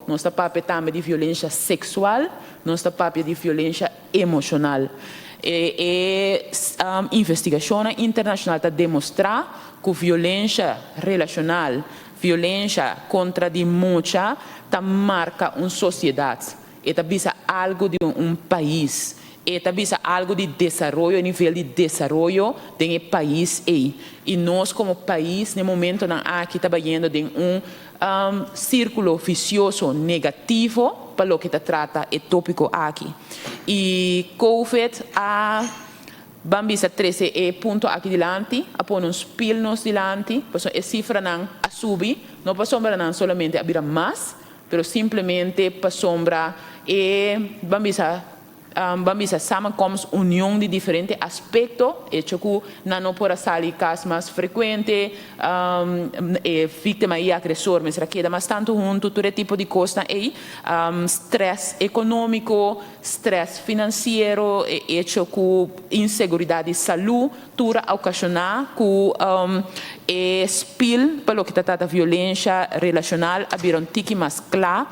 Nos ta papia tambe di violensia seksual, nos ta papia di violensia emoshonal. E investigashon internashonal ta demostrá ku violensia relashonal, violensia kontra di mucha, ta marka un sosiedat. E ta bisa algu di un pais. E ta bisa algu di desaroyo, nivel di desaroyo di e pais ei. I nos komo pais, na e momentonan aki, ta bayendo den un sírkulo visioso negativo pa loke ta trata e tópiko aki. I COVID a, ban bisa, trese e punto aki dilanti, a pone un spiel nos dilanti, pasobra e sifranan a subi, no pasobra nan solamente a bira mas, pero simplemente pasobra e, ban bisa, samenkomst, union di diferente aspekto, hecho ku nan no por sali kas mas frekuente, e víktima i agresor mester keda mas tantu huntu, tur tipo di kos ei, stress ekonómiko, stress finansiero, e hecho ku inseguridat di salú, tur a okashoná ku e spiel pa loke ta trata violensia relashonal a bira un tiki mas kla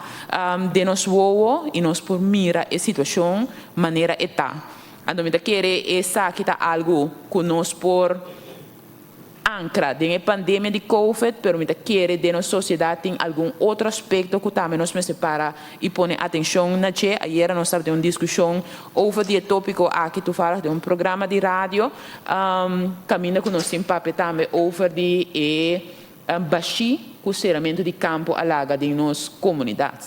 den nos wowo i nos por mira e situashon manera e ta. Anto mi ta kere esaki ta algu ku nos por ankra den e pandemia di COVID, pero mi ta kere den nos sosiedat tin algun otro aspekto ku tambe nos mester para i pone atenshon na dje. Ayera nos tabatin un diskushon over di e tópiko aki toevallig den un programa di radio, kaminda ku nos tin papia tambe over di e bashí ku seramentu di kampo a laga den nos komunidat.